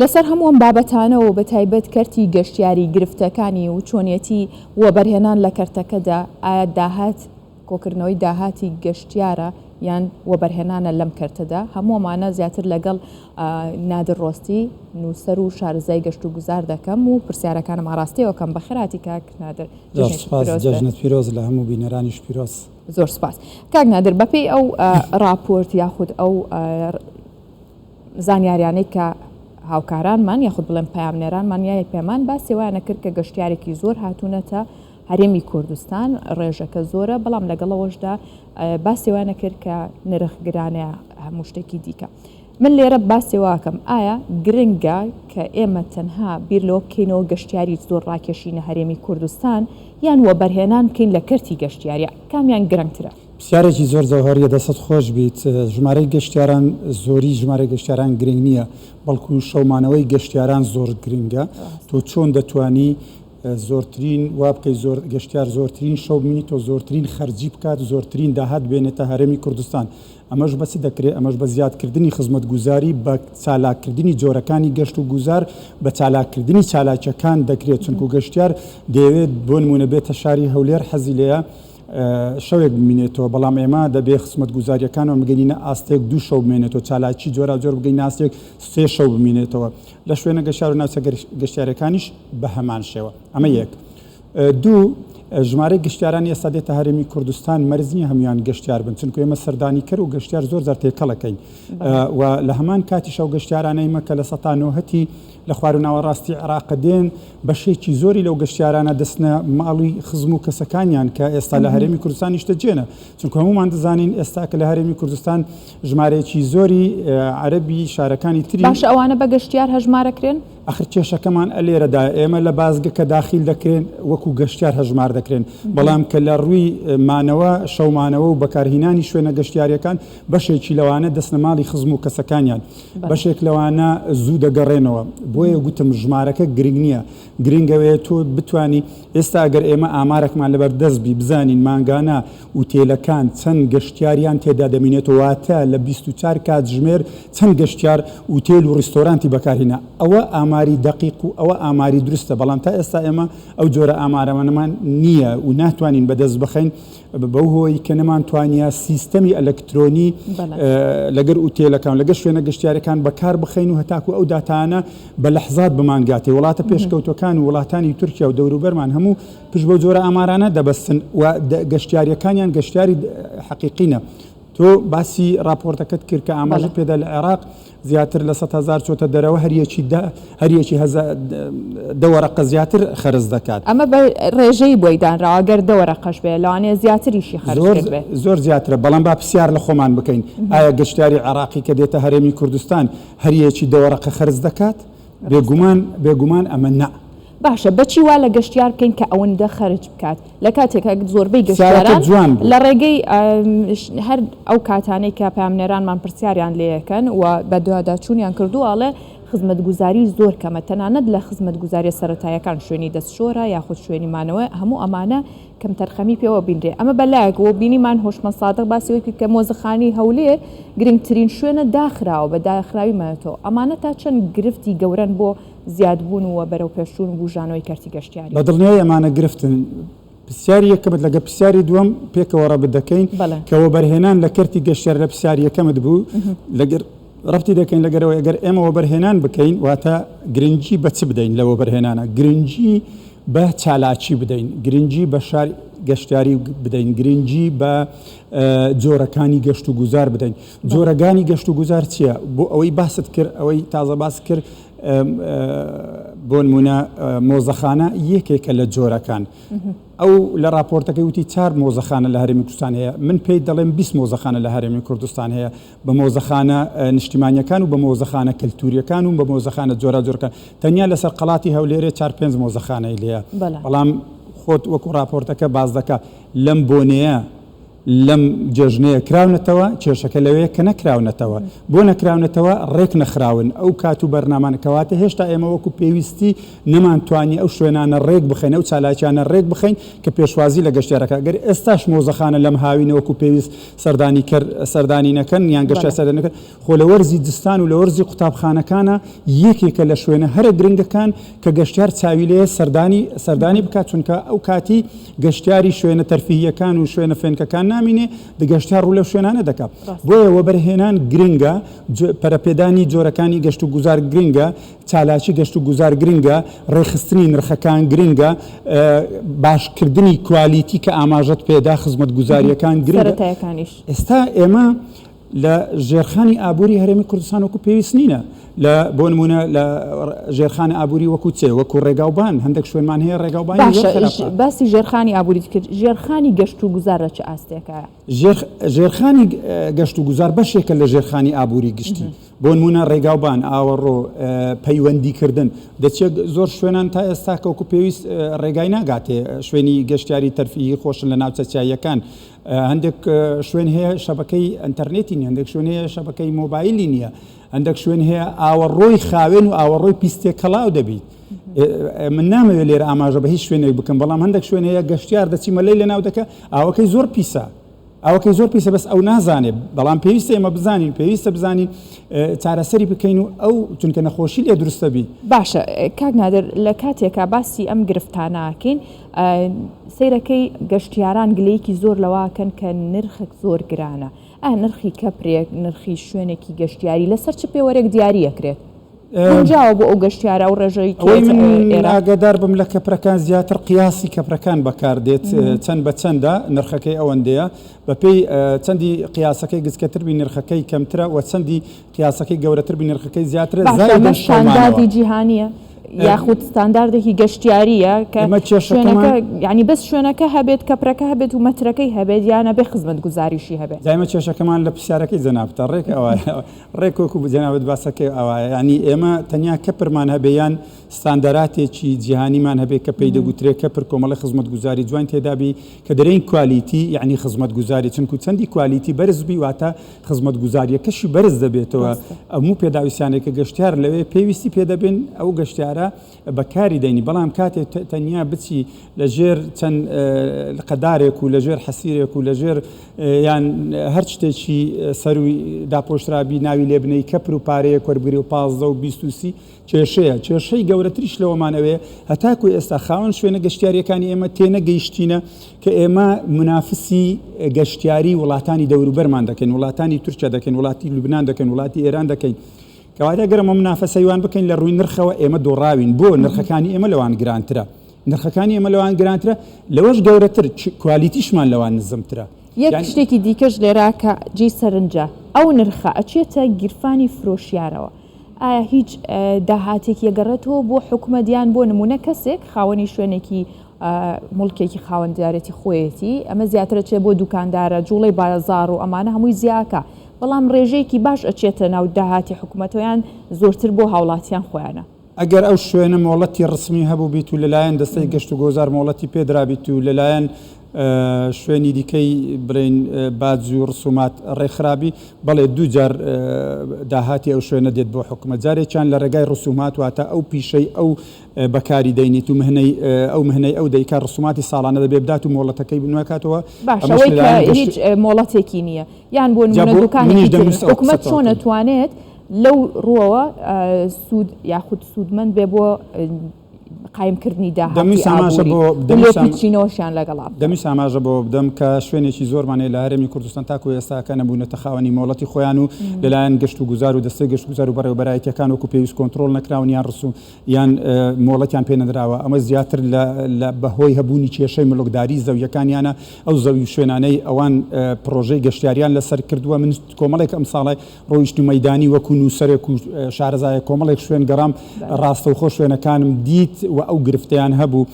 لەسەر هەموو ئەم بابەتانە و بەتایبەت کەرتی گەشتیاری، گرفتەکانی و چۆنیەتی وەبەرهێنان لە کەرتەکەدا، ئایا داهات، کۆکردنەوەی داهاتی گەشتیارە یان وەبەرهێنانە لەم کەرتەدا، هەموو ئەمانە زیاتر لەگەڵ نادر ڕۆستی، نووسەر و شارەزای گەشتوگوزار دەکەم و پرسیارەکانم ئاڕاستەی ئەوکەم. بەخێرهاتی کاک نادر. زۆر سوپاس، جەژنت پیرۆز، لە هەموو بینەرانیش پیرۆز. زۆر سوپاس. کاک نادر، بەپێی ئەو ڕاپۆرت یاخود ئەو زانیاریانەی کە هاوکارانمان یاخود بڵێم پەیامنێرانمان یای پێمان باسی وایانە کرد کە گەشتیارێکی زۆر هاتوونەتە هەرێمی کوردستان ڕێژەکە زۆرە بەڵام لەگەڵەوەشدا باسی وایانە کرد کە نرخ گرانە هەموو شتێکی دیکە. من لێرە باسی واکەم ئایا گرنگە کە ئێمە تەنها بیر لەوە بکەینەوە گەشتیاری زۆر ڕاکێشینە هەرێمی کوردستان یان وەبەرهێنان بکەین لە کەرتی گەشتیاری کامیان گرنگترە؟ پرسیارێکی زۆر جەوهەریە دەستت خۆش بیت ژمارەی گەشتیاران زۆری ژمارەی گەشتیاران گرنگ نییە بەڵکو شەومانەوەی گەشتیاران زۆر گرنگە تۆ چۆن دەتوانی زۆرترین وا بکەی زۆر گەشتیار زۆرترین شەو بمینیتەوە زۆرترین خەرجی بکات زۆرترین داهات بێنێتە هەرێمی کوردستان ئەمەش بە چ دەکرێت ئەمەش بە زیادکردنی خزمەتگوزاری بە چالاککردنی جۆرەکانی گەشت و گوزار بە چالاککردنی چالاکیەکان دەکرێت چونکو گەشتیار دەیەوێت بۆ نمونە بێتە شاری هەولێر حەزی لێیە شەوێک بمینێتەوە، بەڵام ئێمە دەبێ خزمەتگوزارییەکانمان بگەینە ئاستێک دوو شەو بمێنێتەوە، چالاکی جۆراوجۆر بگەینە ئاستێک سێ شەو بمینێتەوە، لە شوێنە گەشتیار و ناوچە گەشتیارییەکانیش بە هەمان شێوە. ئەمە یەک. دوو، ژمارەی گەشتیارانی ئێستا دێتە هەرێمی کوردستان مەرج نییە هەموویان گەشتیار بن، چونکو ئێمە سەردانیکەر و گەشتیار زۆر جار تێکەڵەکەین و لە هەمان کاتیش ئەو گەشتیارانەی مە کە لە سەتا نۆهەتی لە خواروو ناوەڕاستی عێراق دێن، بەشێکی زۆری لەو گەشتیارانە دەچنە ماڵی خزم و کەسەکانیان کە ئێستا لە هەرێمی کوردستان نیشتەجێنە، چونکە هەموومان دەزانین ئێستا کە لە هەرێمی کوردستان ژمارەیەکی زۆری عەرەبی شارەکانی تری. باشە ئەوانە بە گەشتیار هەژمارەکرێن؟ ئەخر کێشەکەمان ئەلێرەدایە ئێمە لە بازگە کە داخیل دەکرێن وەکو گەشتیار هەژمار دەکرێن، بەڵام کە لە ڕووی مانەوە، شەومانەوە و بەکارهینانی شوێنە گەشتیارییەکان بەشێکی لەوانە دەچنە ماڵی خزم و کەسەکانیان. بەشێک لەوانە زوو دەگەڕێنەوە بۆیە گوتم ژمارەکە گرنگ نییە گرنگ ئەوەیە تۆ بتانی ئێستا ئەگەر ئێمە ئامارێکمان لەبەر دەست بی بزانین مانگانە ئوتێلەکان چەند گەشتیاریان تێدا دەمینێتەوە واتە لە 24 کاتژمێر چەند گەشتیار ئوتێل و ڕیستۆرانتی بەکارهینا ئەوە ئاماری دەقیق و ئەوە ئاماری دروستە بەڵام تا ئێستا ئێمە ئەو جۆرە ئامارەمانەمان نییە و ناتوانین بەدەست بخەین بەو هۆی کە نەمانتوانیە سیستەمی ئەلکترۆنی لەگەر ئوتێلەکان لەگەر شوێنە گەشتیارەکان بەکار بخەین و هەتاکو ئەو داتانە بە لەحزات بمانگاتێ وڵاتە پێشکەوتوەکان و وڵاتانی تورکیا و دەوروبەرمان هەموو پشت بەو جۆرە ئامارانە دەبەستن و گەشتیاریەکانیان گەشتیاری حەقیقینە. تۆ باسی ڕاپۆرتەکەت کرد کە ئاماژەت پێدا لە عێراق زیاتر لە 100,000 چۆتە دەرەوە هەریەکی دە هەریەکی هەزار دە وەرەقە زیاتر خەرج دەکات. ئەمە بە ڕێژەی بۆی دانراوە گەر دە وەرەقەش بێ لەوانەیە زیاتریشی خەرج زۆر کردبێ. زۆر زیاترە بەڵام با پرسیار لە خۆمان بکەین ئایا گەشتیاری عێراقی کە دێتە هەرێمی کوردستان هەریەکی دە وەرەقە خەرج دەکات؟ بێگومان بێگومان ئەمە نا. باشە بەچی وا لە گەشتیار بکەین کە ئەوەندە خەرج بکات لە کاتێکا زۆربەی پرسیارەکەت گەشتیاران جوان بوو. لە ڕێگەی هەر ئەو کاتانەی کە پەیامنێرانمان پرسیاریان لێیەکەن و بەدواداچوونیان کردووە ئەڵێ خزمەتگوزاری زۆر کەمە تەنانەت لە خزمەتگوزاریە سەرەتاییەکان شوێنی دەستشۆرە یاخود شوێنی مانەوە هەموو ئەمانە کەمتەرخەمی پێوە بینرێ ئەمە بەلایەک و بینیمان هۆشمەند سادق باسی ئەوەی کرد کە مۆزەخانەی هەولێر گرنگترین شوێنە داخراوە بە داخراوی ماوەتەوە ئەمانە تا چەند گرفتی گەورەن بۆ زیادبوون و بەرەوپێشچوون و بوژانەوەی کەرتی گەشتیاری. بە دڵنیایی ئەمانە گرفتن. پرسیاری یەکەمت لەگەڵ پرسیاری دووەم پێکەوە ڕەبت دەکەین کە وەبەرهێنان لە کەرتی گەشتیاری لە پرسیاری یەکەمت بوو لەگەر ڕەبتی دەکەین لەگەر ئەوەی ئەگەر ئێمە وەبەرهێنان بکەین واتە گرنگی بە چ بدەین لە وەبەرهێنانە گرنگی بە چالاکی بدەین گرنگی بە شار گەشتیاری بدەین گرنگی بە جۆرەکانی گەشت و گوزار بدەین جۆرەگانی گەشت و گوزار چییە بۆ ئەوەی باست کرد ئەوەی تازە باس کرد بۆ نمونە مۆزەخانە یەکێکە لە جۆرەکان ئەو لە راپۆرتەکەی وتی چار مۆزەخانە لە هەرێمی کوردستان هەیە من پێی دەڵێم 20 مۆزەخانە لە هەرێمی کوردستان هەیە بە مۆزەخانە نیشتیمانیەکان و بە مۆزەخانە کەلتوریەکان و بە مۆزەخانە جۆراوجۆرەکان تەنیا لەسەر قەڵاتی هەولێرێ چار پێنج مۆزەخانەی لێیە بەڵام خۆت وەکو راپۆرتەکە باس دەکا لەم بۆنەیە. لەم جێژنەیە کراونەتەوە، کێشەکە لەوەیە کە نەکراونەتەوە. بۆ نەکراونەتەوە؟ ڕێک نەخراون ئەو کات و بەرنامانە، کەواتە هێشتا ئێمە وەکو پێویستی نەمانتوانی ئەو شوێنانە ڕێک بخەین، ئەو چالاکیانە ڕێک بخەین کە پێشوازی لە گەشتیارەکە. گەر ئێستاش مۆزەخانە لەم هاوینە وەکو پێویست سەردانیکەر سەردانی نەکەن یان گەشتیار سەردانی نەکەن، خۆ لە وەرزی زستان و لە وەرزی قوتابخانەکانا یەکێکە لە شوێنە هەرە گرنگەکان کە گەشتیار چاوی لێیە سەردانی سەردانی بکات چونکە ئەو کاتی گەشتیاری شوێنە تەرفیهیەکان و شوێنە فێنکەکان نامینێ گەشتیار ڕوو لەو شوێنانە دەکات بۆیە وەبەرهێنان گرنگە پەرەپێدانی جۆرەکانی گەشت و گوزار گرنگە چالاکی گەشت و گوزار گرنگە ڕێکخستنی نرخەکان گرنگە باشکردنی کوالیتی کە ئاماژەت پێدا خزمەتگوزاریەکان گرنگە ئێستا ئێمە لە ژێرخانی ئابووری هەرێمی کوردستان وەکو پێویست نینە لە بۆ نمونە لە ژێرخانی ئابووری وەکو چێ وەکو ڕێگاوبان هەندێک شوێنمان هەیە ڕێگاوبانی باشە باسی ژێرخانی ئابووریت کرد ژێرخانی گەشت و گوزار لە چ ئاستێکایە؟ ژێرخانی گەشت و گوزار بەشێکە لە ژێرخانی ئابووری گشتی بۆ نمونە ڕێگاوبان ئاوەڕۆ پەیوەندیکردن دەچێت زۆر شوێنان تا ئێستا کە وەکو پێویست ڕێگای ناگاتێ شوێنی گەشتیاری تەرفیهی خۆشن لە ناوچە چیاییەکان هەندێک شوێن هەیە شەبەکەی ئەتەرنێتی نیە هەندێک شوێن هەیە شەبەکەی مۆبایلی نییە هەندێک شوێن هەیە ئاوەڕۆی خاوێن و ئاوەڕۆی پیس تێکەڵاو دەبیت من نامەوێت لێرە ئاماژە بە هیچ شوێنێک بکەم بەڵام هەندێک شوێن هەیە گەشتیار دەچی مەلەی لەناو دەکە ئاوەکەی زۆر پیسە ئاوەکەی زۆر پیسە بەس ئەو نازانێ بەڵام پێویستە ئێمە بزانین پێویستە بزانین چارەسەری بکەین و ئەو چونکە نەخۆشی لێ دروستە بی. باشە کاک نادر لە کاتێکا باسی ئەم گرفتانە ئەکەین سەیرەکەی گەشتیاران گلەیەکی زۆر لەوە ئەکەن کە نرخک زۆر گرانە ئایا نرخی کەپرێک نرخی شوێنێکی گەشتیاری لەسەر چ پێوەرێک دیاری ئەکرێت گونجاوە بۆ ئەو گەشتیارە ئەو ڕێژەی ئەوەی من ئاگادار بم لە کەپرەکان زیاتر قیاسی کەپرەکان بەکاردێت چەند بە چەندە نرخەکەی ئەوەندەیە بەپێی چەندی قیاسەکەی گچکەتر بی نرخەکەی کەمترە و چەندی قیاسەکەی گەورەتر بی نرخەکەی زیاترە باشە زایدەن ئەمە شەومانەوە. ستانداردی جیهانییە یاخود ستانداردێکی گەشتیارییە کە ئێمە کێشەکەمان شوێنەکە یانی بەس شوێنەکە هەبێت کەپرەکە هەبێت و مەترەکەی هەبێت یان ئەبێ خزمەتگوزاریشی هەبێت؟ جا ئێمە کێشەکەمان لە پرسیارەکەی جەنابتە ڕێک ئەوایە ڕێک وەکو جەنابت باسەکەی ئەوایە یانی ئێمە تەنیا کەپرمان هەبێ یان ستانداراتێکی جیهانیمان هەبێ کە پێی دەگوترێ کەپر کۆمەڵی خزمەتگوزاری جوان تێدابی کە دەرێین کوالیتی یانی خزمەتگوزاری چونکو چەندی کوالیتی بەرز بی واتە خزمەتگوزارییەکەشی بەرز دەبێتەوە، هەموو پێداویستیانێک کە گەشتیار لەوێ پێویستی پێ دەبن ئەو گەشتیارە بەکاری دەینی، بەڵام کاتێ تەنیا بچی لە ژێر چەند لقەدارێک و لە ژێر حەسیرێک و لە ژێر یان هەر شتێکی سەروی داپۆشرابی ناوی لێ بنێی کەپر و پارەیەک وەربگری و 15 و 20 و 30 کێشەیە، کێشەی گەورەتریش لەوەمان ئەوەیە هەتاکو ئێستا خاوەن شوێنە گەشتیارییەکانی ئێمە تێنەگەیشتینە کە ئێمە مونافسی گەشتیاری وڵاتانی دەوروبەرمان دەکەین، وڵاتانی تورکیا دەکەین، وڵاتی لوبنان دەکەین، وڵاتی ئێران دەکەین. کەواتە گەر ئەمە مونافەسەی وان بکەین لە ڕووی نرخەوە ئێمە دۆڕاوین، بۆ نرخەکانی ئێمە لەوان گرانترە؟ نرخەکانی ئێمە لەوان گرانترە، لەوەش گەورەتر کوالیتیشمان لەوان نزمترە. یەک شتێکی دیکەش لێرە کە جێی سەرنجە، ئەو نرخە ئەچێتە گیرفانی فرۆشیارەوە. ئایا هیچ داهاتێکی ئەگەڕێتەوە بۆ حکومەت یان بۆ نمونە کەسێک خاوەنی شوێنێکی موڵکێکی خاوەندارێتی خۆیەتی ئەمە زیاتر ئەچێت بۆ دوکاندارە جوڵەی بازاڕ و ئەمانە هەمووی زیاکە بەڵام ڕێژەیەکی باش ئەچێتە ناو داهاتی حکومەتەوە یان زۆرتر بۆ هاوڵاتیان خۆیانە. ئەگەر ئەو شوێنە مۆڵەتی ڕسمی هەبووبیت و لەلایەن دەستەی گەشت و گۆزار مۆڵەتی پێدرابیت و لەلایەن شوێنی دیکەی بڵێین باج و ڕسومات ڕێکخرابی، بەڵێ دووجار داهاتی ئەو شوێنە دێت بۆ حکومەت، جارێکیان لە ڕێگای ڕسومات واتە ئەو پیشەی ئەو بەکاری دەینیت و مهنەی ئەو مهنەی ئەو دەیکا ڕسوماتی ساڵانە دەبێ بدات و مۆڵەتەکەی نوێکاتەوە، باشە ئەمەش ئەوەی کە لەلایەن گەشت هیچ مۆڵەتێکی نییە یان بۆ جا نمونە بۆ دوکانێکی منیش تر دەمویست ئەو قسە حکومەت تەواو چۆن بکەم. ئەتوانێت لەو ڕووەوە سوود یاخود سوودمەند بێ بۆ قایمکردنی داهاتی دەمویست ئاماژە ئابووری بۆ و دەمویست ئام لێپیچینەوەشیان لەگەڵا بکات. دەمویست ئاماژە بەوە بدەم کە شوێنێکی زۆرمان هەیە لە هەرێمی کوردستان تاکو ئێستاکە نەبوونەتە خاوەنی مۆڵەتی خۆیان و لەلایەن گەشت و گوزار و دەستەی گەشت و گوزار و بەڕێوەبەرایەتییەکان وەکو پێویست کۆنترۆڵ نەکراون یان ڕسو یان مۆڵەتیان پێ نەدراوە ئەمە زیاتر لە لە بەهۆی هەبوونی کێشەی مڵکداری زەوییەکانیانە ئەو زەوی و شوێنانەی ئەوان پڕۆژەی گەشتیاریان لەسەر کردووە من کۆمەڵێک ئەمساڵە ڕۆیشت و مەیدانی وەکو نووسەرێک و شارەزایەک کۆمەڵێک شوێن گەڕام، ڕاستەوخۆ شوێنەکانم دیت و ئەو گرفتەیان هەبوو،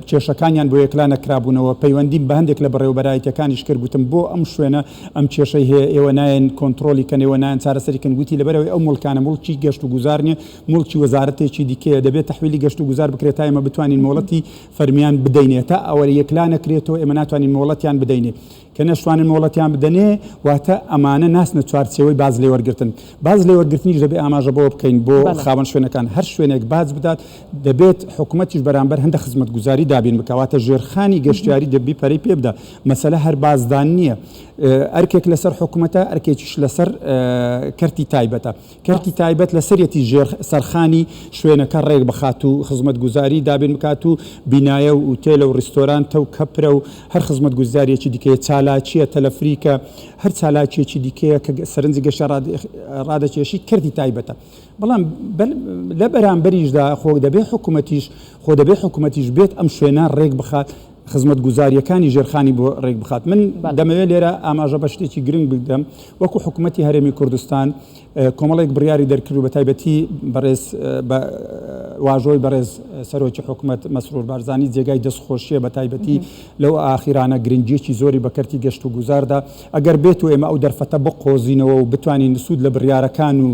کێشەکانیان بۆ یەکلا نەکرابوونەوە، پەیوەندیم بە هەندێک لە بەڕێوەبەرایەتیەکانیش کرد، گوتم بۆ ئەم شوێنە ئەم کێشەی هەیە، ئێوە نایەن کۆنتڕۆڵی کەن، ئێوە نایەن چارەسەری کەن، گوتی لەبەرئەوەی ئەو موڵکانە موڵکی گەشتوگوزار نیە، موڵکی وەزارەتێکی دیکەیە، دەبێت تەحویلی گەشتوگوزار بکرێت تا ئێمە بتوانین مۆڵەتی فەرمیان بدەینێ، تا ئەوە یەکلا نەکرێتەوە ئێمە ناتوانین مۆڵەتیان بدەینێ. کە نەشتوانن مۆڵەتیان بدەنێ، واتە ئەمانە ناچنە چوارچێوەی باج لێوەرگرتن. باج لێوەرگرتنیش دەبێ ئاماژە بەوە بکەین بۆ خاوەن شوێنەکان هەر شوێنێک باج بدات دەبێت حکومەتیش بەرامبەر هەندە خزمەتگوزاری دابین بکا، واتە ژێرخانی گەشتیاری دەبی پەرەی پێ بدا. مەسەلە هەر باجدان نییە. ئەرکێک لەسەر حکومەتە، ئەرکێکیش لەسەر کەرتی تایبەتە. کەرتی تایبەت لەسەریەتی ژێر سەرخانی شوێنەکە ڕێک بخات و خزمەتگوزاری دابین بکات و بینایە و ئوتێلە و ڕیستۆرانتە و کەپرە و هەر خزمەتگوزاریەکی دیکەیە، چالاکییە، تەلەفریکە، هەر چالاکیەکی دیکەیە کە سەرنجی گەشتیار ڕادەکێشی کەرتی تایبەتە. بەڵام لە بەرامبەریشدا خۆ دەبێ حکومەتیش خۆ دەبێ حکومەتیش بێت ئەم شوێنە ڕێک بخات، خزمەتگوزارییەکانی ژێرخانی بۆ ڕێکبخات. من دەمەوێت لێرە ئاماژە بە شتێکی گرنگ بدەم، وەکو حکومەتی هەرێمی کوردستان کۆمەڵێک بڕیاری دەرکرد و بە تایبەتی بەڕێز بە واژۆی بەڕێز سەرۆکی حکومەت مەسرور بارزانی جێگای دەستخۆشیە بە تایبەتی لەو ئاخیرانە گرنگیەکی زۆری بە کەرتی گەشت و گوزاردا ئەگەر بێت و ئێمە ئەو دەرفەتە بقۆزینەوە و بتوانین سوود لە بڕیارەکان و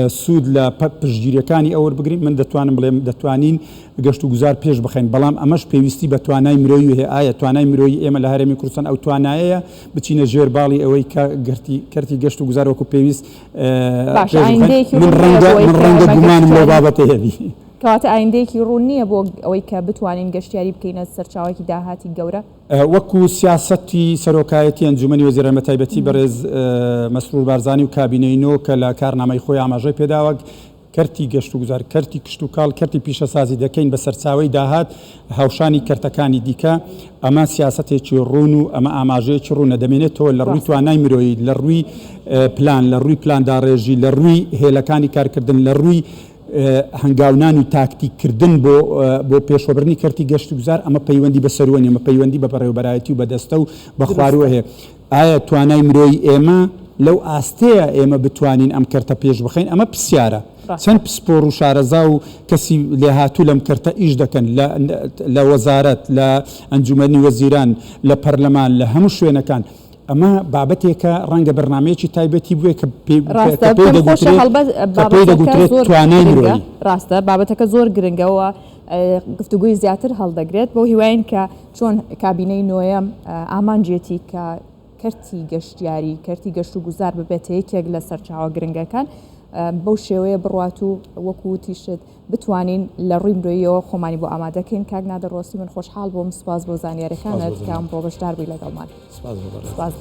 سوود لە پشتگیریەکانی ئەو وەربگرین من دەتوانم بڵێم دەتوانین گەشتوگوزار پێش بخەین، بەڵام ئەمەش پێویستی بە توانای مرۆیی هەیە، ئایا توانای مرۆیی ئێمە لە هەرێمی کوردستان ئەو توانایەیە بچینە ژێر باڵی ئەوەی کە گەرتی کەرتی گەشتوگوزار وەکو پێویست باشە پێش بخەین؟ ئایندەیەکی من ڕوون نییە ڕەنگە بۆ ئەوەی من کە ڕەنگە ئێمە گومانم لەو گەشتیاری بابەتە هەبی. کەواتە ئایندەیەکی ڕوون نییە بۆ ئەوەی کە بتوانین گەشتیاری بکەینە سەرچاوەیەکی داهاتی گەورە؟ وەکو سیاسەتی سەرۆکایەتی ئەنجومەنی وەزیران بەتایبەتی بەڕێز مەسرور بارزانی و کابینەی نۆ کە لە کارنامەی خۆی ئاماژەی پێداوە کەرتی گەشتوگوزار، کەرتی کشتوکاڵ، کەرتی پیشەسازی دەکەین بە سەرچاوەی داهات هاوشانی کەرتەکانی دیکە، ئەمە سیاسەتێکی ڕوون و ئەمە ئاماژەیەکی ڕوونە، دەمێنێتەوە لە ڕووی توانای مرۆیی، لە ڕووی پلان، لە ڕووی پلانداڕێژی، لە ڕووی هێلەکانی کارکردن، لە ڕووی هەنگاونان و تاکتیککردن بۆ بۆ پێشوەبردنی کەرتی گەشتوگوزار، ئەمە پەیوەندی بە سەرووە نییە، ئەمە پەیوەندی بە بەڕێوەبەرایەتی و بە دەستە و بە خوارووە هەیە. ئایا توانای مرۆیی ئێمە لەو ئاستەیە ئێمە بتوانین ئەم کەرتە پێش بخەین؟ ئەمە پرسیارە. چەند پسپۆڕ و شارەزا و کەسی لێهاتوو لەم کەرتە ئیش دەکەن لە لە وەزارەت، لە ئەنجومەنی وەزیران، لە پەرلەمان، لە هەموو شوێنەکان. ئەمە بابەتێکە ڕەنگە بەرنامەیەکی تایبەتی بوێ کە پێی ڕاستە کە پێی پێم خۆشە دەگوترێت هەڵبەت کە پێی بابەتەکە دەگوترێت زۆر توانای گرنگە مرۆیی. ڕاستە بابەتەکە زۆر گرنگە و گفتوگۆی زیاتر هەڵدەگرێت بەو هیواین کە چۆن کابینەی نۆیەم ئامانجێتی کە کەرتی گەشتیاری، کەرتی گەشتوگوزار ببێتە یەکێک لە سەرچاوە گرنگەکان، بەو شێوەیە بڕوات و وەکو وتیشت بتوانین لە ڕووی مرۆییەوە خۆمانی بۆ ئامادەکەین. کاک نادر ڕۆستی من خۆشحاڵ بووم، سوپاس بۆ زانیاریەکانت کە ئەمڕۆ بەشدار بووی لەگەڵمان. سوپاس بۆ.